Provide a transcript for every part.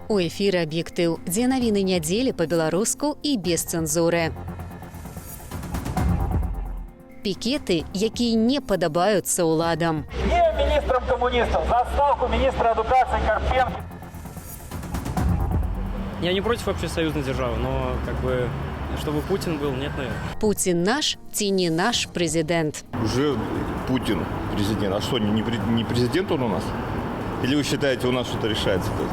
У эфіры «Аб'ектыў», дзе навіны нядзелі па-беларуску і без цэнзуры. Пікеты, якія не падабаюцца ўладам. Не министрам коммунистам, за отставку министра адукацыі Карпенко. Я не против вообще союзной державы, но как бы чтобы Путин был, нет, наверное. Пуцін наш ці не наш прэзідэнт? Уже Путин президент. А что, не президент он у нас? Или вы считаете, у нас что-то решается тут?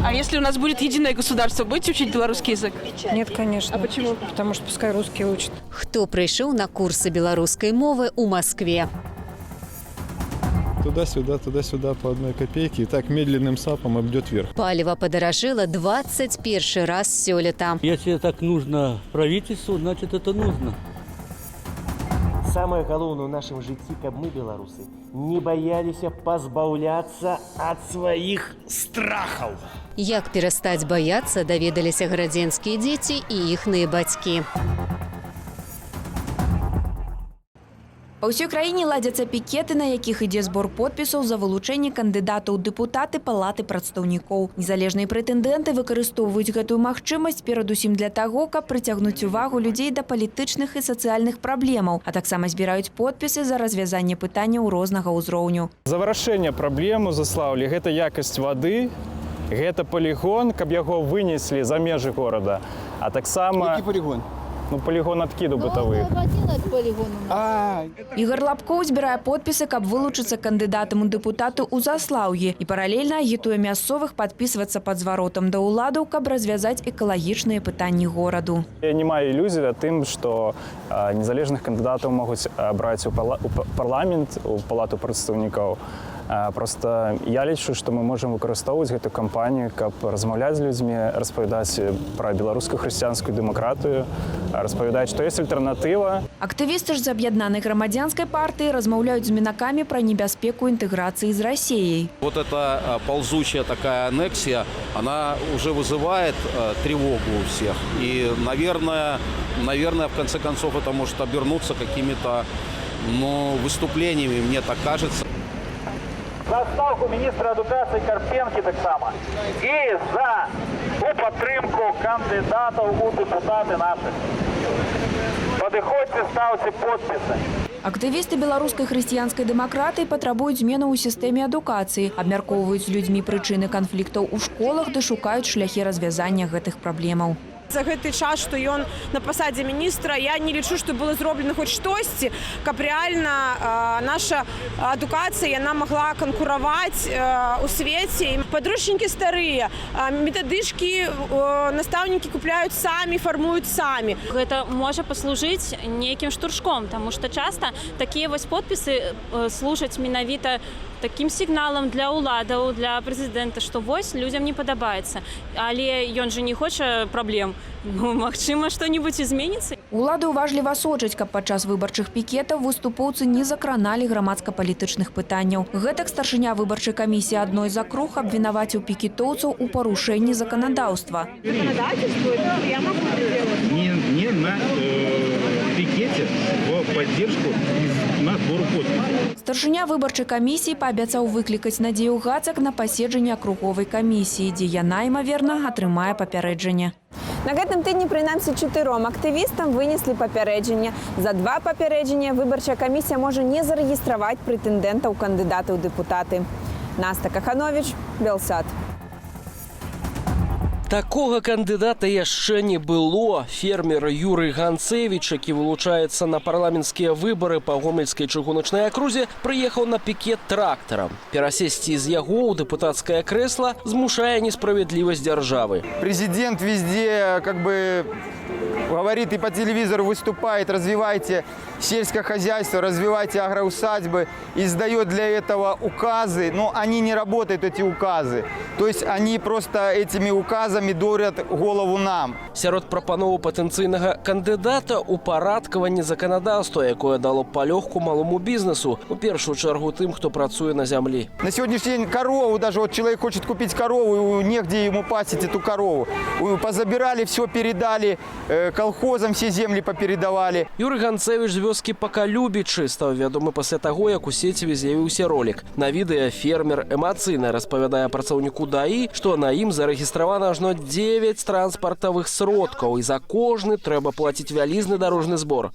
А если у нас будет единое государство, будете учить белорусский язык? Нет, конечно. А почему? Потому что пускай русские учат. Хто прыйшоў на курсы беларускай мовы ў Маскве? Туда-сюда, туда-сюда по одной копейке. И так медленным сапом идет вверх. Паліва падаражэла 21 раз сёлета. Если так нужно правительству, значит, это нужно. Самае галоўнае ў нашым жыцці, каб мы, беларусы, не баяліся пазбаўляцца ад сваіх страхаў. Як перастаць баяцца, даведаліся гарадзенскія дзеці і іхныя бацькі. Па ўсёй краіне ладзяцца пікеты, на якіх ідзе збор подпісаў за вылучэнне кандыдата ў дэпутаты Палаты прадстаўнікоў. Незалежныя прэтэндэнты выкарыстоўваюць гэтую магчымасць перадусім для таго, каб прыцягнуць увагу людзей да палітычных і сацыяльных праблемаў, а таксама збіраюць подпісы за развязанне пытанняў рознага ўзроўню. За вырашэнне праблем у Заслаўлі: гэта якасць вады, гэта палігон, каб яго вынеслі за межы горада. А таксама Які полігон? Ну, палігон адкіду бытавых. А, Ігар Лапкоў збірае подпісы, каб вылучыцца кандыдатам у дэпутаты ў Заслаўі, і паралельна агітуе мясцовых падпісвацца пад зваротам да ўладаў, каб развязаць экалагічныя пытанні гораду. Я не маю ілюзій о тым, што незалежных кандыдатаў могуць браць у парламент, у Палату прадстаўнікоў. Проста я лічу, што мы можам выкарыстоўваць гэту кампанію, каб размаўляць з людзьмі, распавядаць пра беларускую хрысціянскую дэмакратыю, распавядаць, што ёсць альтэрнатыва. Актывісты ж з Аб'яднанай грамадзянскай партыі размаўляюць з мінакамі пра небяспеку інтэграцыі з Расеяй. Вот эта ползучая такая аннексия, она уже вызывает тревогу у всех. И, наверное, в конце концов это может обернуться какими-то, ну, выступлениями, мне так кажется. За отставку министра адукацыі Карпенкі таксама. І за у падтрымку кандыдатаў у дэпутаты нашых. Падыходзьце, стаўце подпісы. Актывісты Беларускай хрысціянскай дэмакратыі патрабуюць зменаў у сістэме адукацыі, абмяркоўваюць з людзьмі прычыны канфліктаў у школах ды шукаюць шляхі развязання гэтых праблемаў. За гэты час, што ён на пасадзе міністра, я не лічу, што было зроблена хоць штосьці, каб рэальна наша адукацыя, яна магла канкураваць у свеце. Падручнікі старыя, метадычкі настаўнікі купляюць самі, фармуюць самі. Гэта можа паслужыць нейкім штуршком, таму што часта такія вось подпісы служаць менавіта такім сігналам для ўладаў, для прэзідэнта, што вось людзям не падабаецца. Але ён жа не хоча праблем. Ну, магчыма, што-нибудь изменится. Улады ўважліва сочаць, каб падчас выбарчых пікетаў выступоўцы не закраналі грамадска-палітычных пытанняў. Гэтак старшыня выбарчай камісіі адной з акруг абвінаваціў пікетоўцаў у парушэнні заканадаўства. Законодательство, я могу это делать. Не на пикете в поддержку на сбору подписей. Старшыня выбарчай камісіі паабяцаў выклікаць Надзею Гацак на паседжанне акруговай камісіі, дзе яна, імаверна, атрымае папярэджанне. На гэтым тыдні прынамсі чатыром актывістам вынеслі папярэджанне. За два папярэджання выбарчая камісія можа не зарэгістраваць прэтэндэнта ў кандыдаты ў дэпутаты. Наста Каханович, Белсат. Такога кандыдата яшчэ не было. Фермер Юрый Ганцевич, які вылучаецца на парламенцкія выбары па Гомельскай чыгуначнай акрузе, прыехаў на пікет трактарам. Перасесці з яго ў дэпутацкае крэсла змушае несправядлівасць дзяржавы. Президент везде как бы говорит и по телевизору выступает: развивайте сельское хозяйство, развивайте агроусадьбы, издает для этого указы, но они не работают, эти указы. То есть они просто этими указами дурят голову нам. Сярод прапановаў патэнцыйнага кандыдата упарадкаванне заканадаўства, якое дало палёгку малому бізнесу, у першую чаргу тым, хто працуе на зямлі. На сегодняшний день корову, даже вот человек хочет купить корову, и негде ему пасить эту корову. Позабирали все, передали Колхозам все земли попередавали. Юрый Ганцэвіч з вёскі Пакалюбічы стаў вядомы пасля таго, як у сеціве з'явіўся ролік. На відэа фермер эмацыйна распавядае працаўніку ДАІ, што на ім зарэгістравана ажно 9 транспартавых сродкаў, і за кожны трэба плаціць вялізны дарожны збор.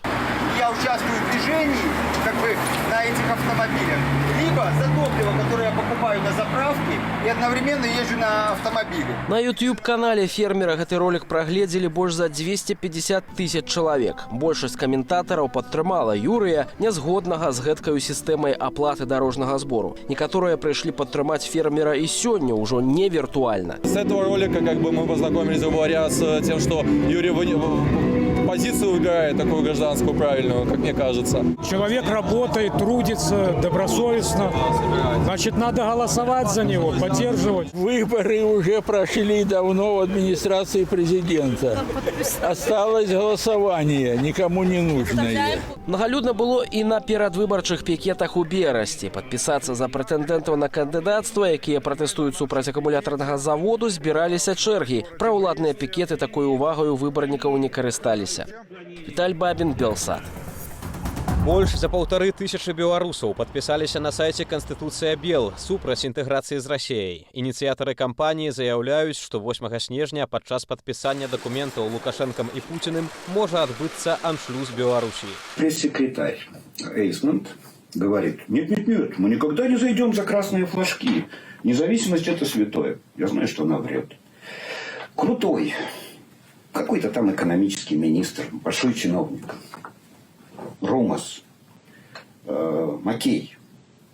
Я участвую в движении, как бы, на этих автомобилях, либо за топливо, которое я покупаю на заправке, и одновременно езжу на автомобиле. На YouTube-канале фермера гэты ролик прагледзелі больш за 250 тысяч чалавек. Большасць каментатараў падтрымала Юрыя, нязгоднага з гэткаю сістэмай аплаты дарожнага збору. Некаторыя прыйшлі падтрымаць фермера і сёння ўжо не віртуальна. С этого ролика как бы мы познакомились, грубо говоря, с тем, что Юрий позицию выбирает такую гражданскую правильную, как мне кажется. Человек работает, трудится добросовестно. Значит, надо голосовать за него, поддерживать. Выборы уже прошли давно в администрации президента. Осталось голосование, никому не нужное. Мнагалюдна было і на перадвыбарчых пікетах у Берасці. Падпісацца за прэтэндэнтаў на кандыдацтва, якія пратэстуюць супраць акумулятарнага заводу, збіраліся чэргі. Праўладныя пікеты такой увагаю выбарнікаў не карысталіся. Віталь Бабін, Белсат. Больш за 1500 беларусаў падпісаліся на сайце «Канстытуцыя Бел» супраць інтэграцыі з Расеяй. Ініцыятары кампаніі заяўляюць, што 8 снежня падчас падпісання дакументаў Лукашэнкам і Пуціным можа адбыцца аншлюз Беларусі. Пресс-секретарь Эйсмонт говорит: нет, нет, нет, мы никогда не зайдем за красные флажки. Независимость – это святое. Я знаю, что она врет. Крутой какой-то там экономический министр, большой чиновник, Румас, Макей.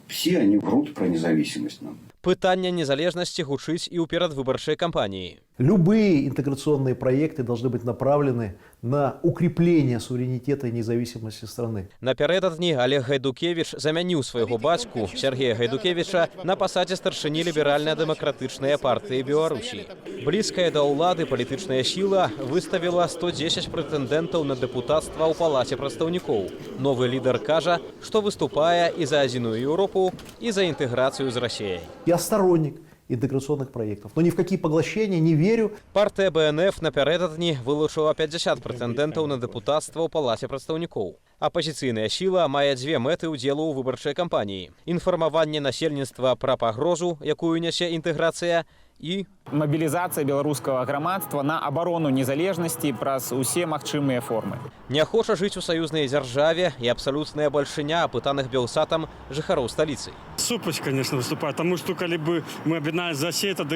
Все они врут про независимость нам. Пытанне незалежнасці гучыць і ў перадвыбарчай кампаніі. Любые интеграционные проекты должны быть направлены на укрепление суверенитета и независимости страны. Напярэдадні Алег Гайдукевіч замяніў свайго бацьку Сяргея Гайдукевіча на пасадзе старшыні Ліберальна-дэмакратычнай партыі Беларусі. Блізкая да ўлады палітычная сіла выставіла 110 прэтэндэнтаў на дэпутацтва ў Палаце прадстаўнікоў. Новы лідар кажа, што выступае і за адзіную Еўропу, і за інтэграцыю з Расеяй. Я сторонник интеграционных проектов, но ни в какие поглощения не верю. Партыя БНФ напярэдадні вылучыла 50 прэтэндэнтаў на дэпутацтва ў Палаце прадстаўнікоў. Апазіцыйная сіла мае дзве мэты ўдзелу ў выбарчай кампаніі: інфармаванне насельніцтва пра пагрозу, якую нясе інтэграцыя, і мабілізацыя беларускага грамадства на абарону незалежнасці праз усе магчымыя формы. Не хоча жыць у саюзнай дзяржаве і абсалютная бальшыня апытаных Белсатам жыхароў сталіцы. Супраць, конечно, выступаю, потому что, калі бы мы объединялись за Россией, тогда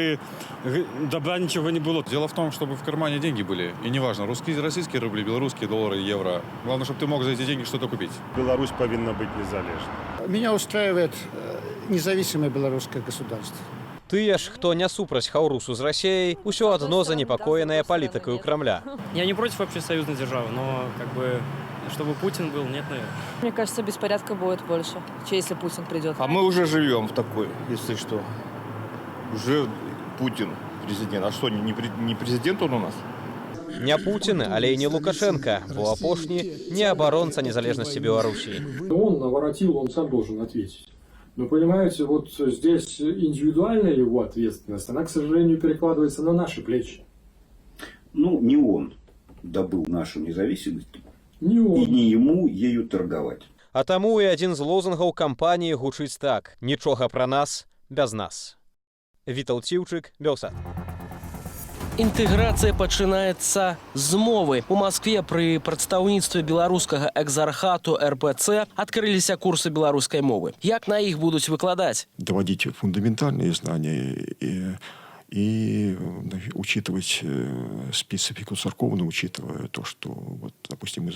добра ничего не было. Дело в том, чтобы в кармане деньги были. И неважно, русские, российские рубли, белорусские доллары, евро. Главное, чтобы ты мог за эти деньги что-то купить. Беларусь павінна быць незалежнай. Меня устраивает независимое белорусское государство. Тыя ж, хто не супраць хаўрусу з Расеяй, усё адно занепакоеныя палітыкаю Крамля. Я не против вообще союзной державы, но как бы, чтобы Путин был, нет, наверное. Мне кажется, беспорядка будет больше, чем если Путин придет. А мы уже живем в такой, если что. Уже Путин президент. А что, не президент он у нас? Не Пуцін, але і не Лукашэнка, бо апошні не абаронца незалежнасці Беларусі. Он наворотил, он сам должен ответить. Но понимаете, вот здесь индивидуальная его ответственность, она, к сожалению, перекладывается на наши плечи. Ну, не он добыл нашу независимость. Не он. И не ему ею торговать. А таму і адзін з лозунгаў кампаніі гучыць так: «Нічога пра нас без нас». Вітал Ціўчык, Белсат. Інтэграцыя пачынаецца з мовы. У Маскве пры прадстаўніцтве беларускага экзархату РПЦ адкрыліся курсы беларускай мовы. Як на іх будуць выкладаць? Доводить фундаментальные знания и, значит, учитывать специфику церковную, учитывая то, что, вот, допустим,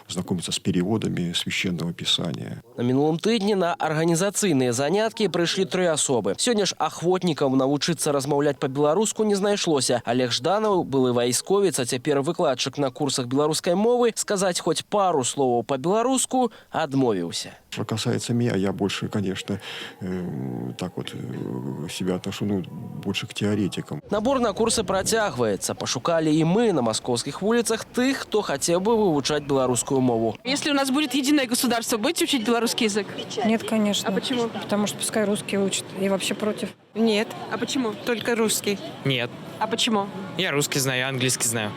знакомиться с переводами священного писания. На мінулым тыдні на арганізацыйныя заняткі прыйшлі тры асобы. Сёння ж ахвотнікаў навучыцца размаўляць па-беларуску не знайшлося. Алег Жданаў, былы вайсковец, а цяпер выкладчык на курсах беларускай мовы, сказаць хоць пару словаў па-беларуску адмовіўся. Что касается меня, я больше, конечно, так вот себя отношу, ну, больше к теоретикам. Набор на курсы працягваецца. Пашукалі і мы на маскоўскіх вуліцах тых, хто хацеў бы вывучаць беларускую мову. Если у нас будет единое государство, будете учить белорусский язык? Нет, конечно. А почему? Потому что пускай русские учат. Я вообще против. Нет. А почему? Только русский. Нет. А почему? Я русский знаю, я английский знаю.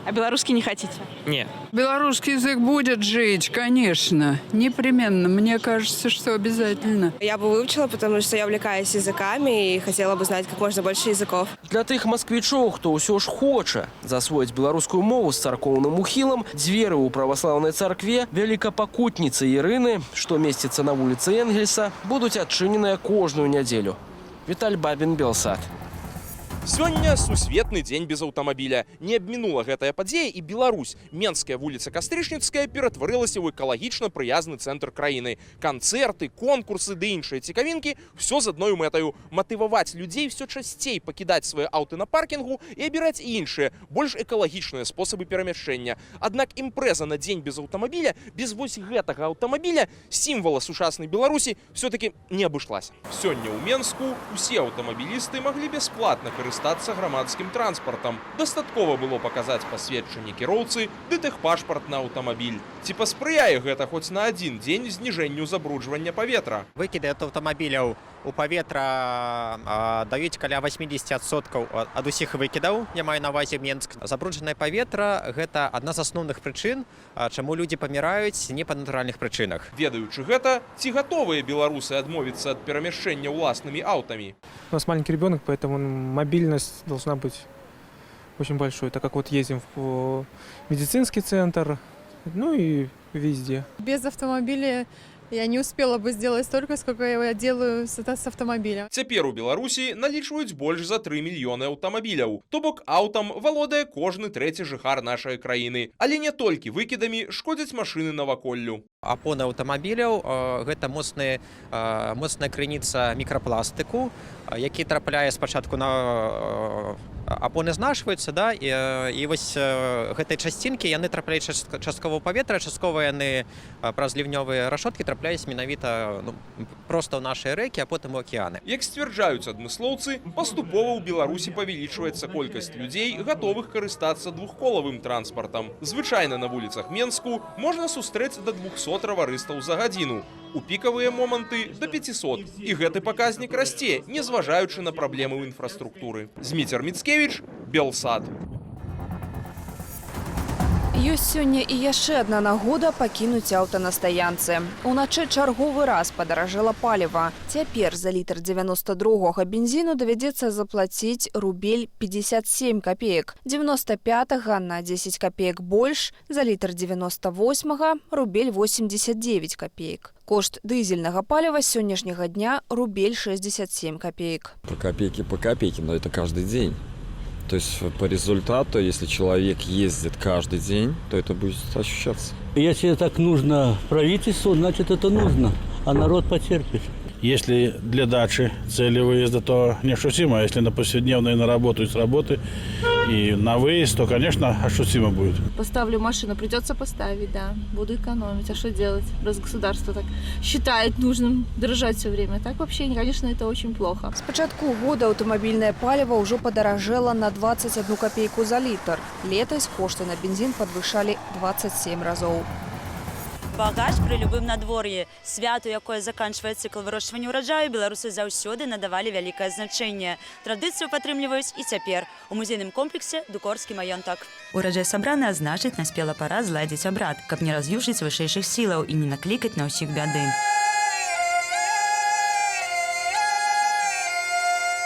А белорусский не хотите? Не. Белорусский язык будет жить, конечно, непременно. Мне кажется, что обязательно. Я бы выучила, потому что я увлекаюсь языками и хотела бы знать как можно больше языков. Для тых масквічоў, хто ўсё ж хоча засвоіць беларускую мову з царкоўным ухілам, дзверы ў праваслаўнай царкве Великапакутніцы Ірыны, што месціцца на вуліцы Энгельса, будуць адчыненыя кожную нядзелю. Віталь Бабін, Белсат. Сёння сусветны дзень без аўтамабіля. Не абмінула гэтая падзея і Беларусь. Менская вуліца Кастрычніцкая ператварылася ў экалагічна прыязны цэнтр краіны. Канцэрты, конкурсы ды іншыя цікавінкі — ўсё з адной мэтаю: матываваць людзей ўсё часцей пакідаць свае аўты на паркінгу і абіраць іншыя, больш экалагічныя спосабы перамяшчэння. Аднак імпрэза на дзень без аўтамабіля без вось гэтага аўтамабіля, сімвала сучаснай Беларусі, все-таки не абышлася. Сёння ў Менску усе аўтамабілісты маглі бясплатна карыстацца грамадскім транспартам. Дастаткова было паказаць пасведчанне кіроўцы ды тэхпашпарт на аўтамабіль. Ці паспрыяе гэта хоць на адзін дзень зніжэнню забруджвання паветра? Выкіды ад аўтамабіляў у паветра даюць каля 80% ад усіх выкідаў, я маю на ўвазе Менск. Забруджанае паветра — гэта адна з асноўных прычын, чаму людзі паміраюць не па натуральных прычынах. Ведаючы гэта, ці гатовыя беларусы адмовіцца ад перамяшчэння ўласнымі аўтамі? У нас маленький ребенок, поэтому мобильность должна быть очень большой, так как вот ездим в медицинский центр, ну и везде. Без автомобиля я не успела бы сделать столько, сколько я делаю с автомобилем. Цяпер у Беларусі налічваюць больш за 3 мільёны аўтамабіляў. То бок аўтам валодае кожны трэці жыхар нашай краіны. Але не толькі выкідамі шкодзяць машыны наваколлю. Апоны аўтамабіляў гэта моцная крыніца мікрапластыку, які трапляе спачатку на апоны, знашваюцца, да, і вось гэтыя часцінкі, яны трапляюць часткова ў паветра, часткова яны праз ліўнёвыя рашоткі трапляюць менавіта, ну, проста ў нашыя рэкі, а потым у акеаны. Як сцвярджаюць адмыслоўцы, паступова ў Беларусі павялічваецца колькасць людзей, гатовых карыстацца двухколавым транспартам. Звычайна на вуліцах Менску можна сустрэць да 200 раварыстаў за гадзіну. У пікавыя моманты да 500. І гэты паказнік расце, не зважаючы на праблемы ў інфраструктуры. Зміцер Міцкевіч, Белсат. Ёсць сёння і яшчэ адна нагода пакінуць аўта на стаянцы. Уначы чарговы раз падаражэла паліва. Цяпер за літр 92 бензіну давядзецца заплаціць рубель 57 копеек. 95 на 10 копеек больш, за літр 98 рубель 89 копеек. Кошт дызельнага паліва з сённяшняга дня рубель 67 копеек. По копейке, по копейке, но это каждый день. То есть по результату, если человек ездит каждый день, то это будет ощущаться. Если так нужно правительству, значит, это нужно, а народ потерпит. Если для дачи цели выезда, то неощутимо. А если на повседневные, на работу и с работы, и на выезд, то, конечно, ощутимо будет. Поставлю машину, придется поставить, да. Буду экономить. А что делать, раз государство так считает нужным дорожать все время? Так вообще, конечно, это очень плохо. З пачатку года аўтамабільнае паліва ўжо падаражэла на 21 копейку за літр. Летась кошты на бензін падвышалі 27 разоў. Багаж пры любым надвор'і. Святу, якое заканчвае цыкл вырошчвання ўраджаю, беларусы заўсёды надавалі вялікае значэнне. Традыцыю падтрымліваюць і цяпер. У музейным комплексе «Дукорскі маёнтак». Ураджай сабраны, а значыць, наспела пара зладзіць абрад, каб не раз'юшыць вышэйшых сілаў і не наклікаць на ўсіх бяды.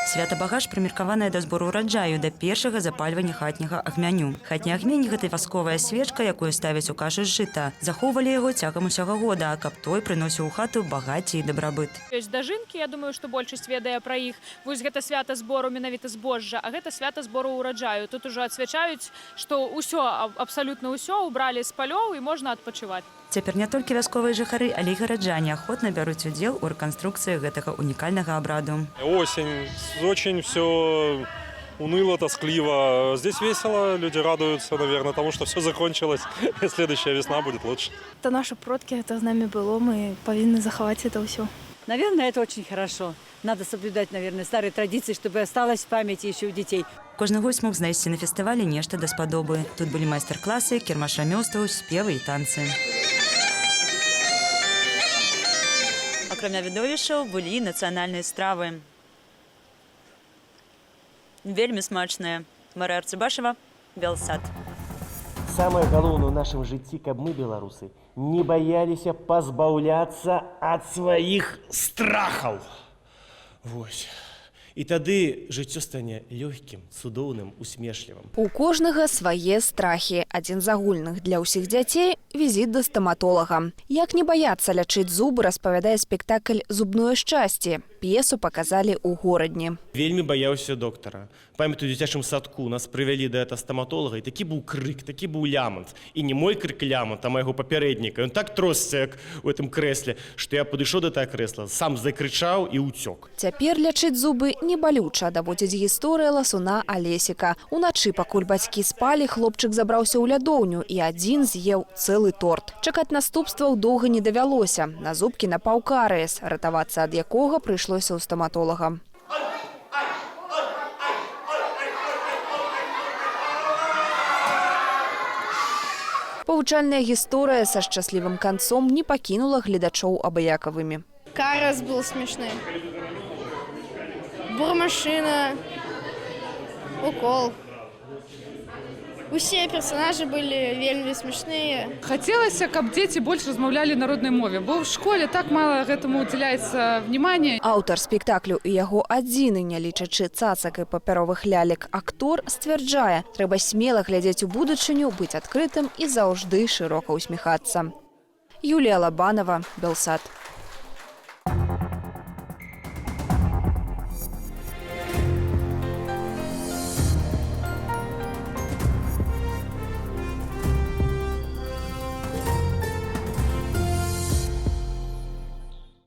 Свята Багаж прымеркаванае да збору ўраджаю, да першага запальвання хатняга агмяню. Хатні агмень — гэта васковая свечка, якую ставяць у кашы з жыта. Захоўвалі яго цягам усяго года, каб той прыносіў у хату багацце і дабрабыт. Ёсць дажынкі, я думаю, што большасць ведае пра іх. Вось гэта свята збору менавіта збожжа, а гэта свята збору ўраджаю. Тут ужо адсвячаюць, што ўсё, абсалютна ўсё убралі з палёў і можна адпачываць. Цяпер не толькі вясковыя жыхары, але і гараджане ахвотна бяруць удзел у рэканструкцыі гэтага унікальнага абраду. Осень, очень все уныло, тоскливо. Здесь весело, люди радуются, наверное, тому, что все закончилось. И следующая весна будет лучше. Это наши продкі, это з нами было, мы павінны захаваць это все. Наверное, это очень хорошо. Надо соблюдать, наверное, старые традиции, чтобы осталось в памяти еще у детей. Кожны госць мог знайсці на фестывалі нешта даспадобы. Тут былі майстар-класы, кірмаш рамёстваў, спевы і танцы. Акрамя відовішчаў былі і нацыянальныя стравы. Вельмі смачныя. Марыя Арцыбашева, Белсат. Самае галоўнае ў нашым жыцці, каб мы, беларусы, не баяліся пазбаўляцца ад сваіх страхаў. Вось. І тады жыццё стане лёгкім, цудоўным, усмешлівым. У кожнага свае страхі. Адзін з агульных для ўсіх дзяцей – візіт да стаматолага. Як не баяцца лячыць зубы, распавядае спектакль «Зубное шчасце». П'есу паказалі ў Горадні. Вельмі баяўся доктара. Памятаю, у дзіцячым садку нас прывялі да этого стаматолага, і такі быў крык, такі быў лямант. І не мой крык лямант, а майго папярэдніка. Ён так тросся, як у этом крэсле, што я падышоў да этого крэсла, сам закрычаў і ўцёк. Цяпер лячыць зубы не балюча, даводзіць гісторыя ласуна Алесіка. Уначы, пакуль бацькі спалі, хлопчык забраўся ў лядоўню і адзін з'еў цэлы торт. Чакаць наступстваў доўга не давялося. На зубкі напаў карыес, ратавацца ад якога прыйшлося ў стаматолага. Павучальная гісторыя са шчаслівым канцом не пакінула гледачоў абыякавымі. Карас был смешный. Бурмашина, укол. Усе персонажи были вельмі смешные. Хацелася, каб дзеці больш размаўлялі на роднай мове, бо ў школе так мала гэтаму удзяляецца внимания. Аўтар спектаклю і яго адзіны, не лічачы цацак і папяровых лялек, актор сцвярджае, трэба смела глядзець у будучыню, быць адкрытым і заўжды шырока усміхацца. Юлія Лабанова, Белсат.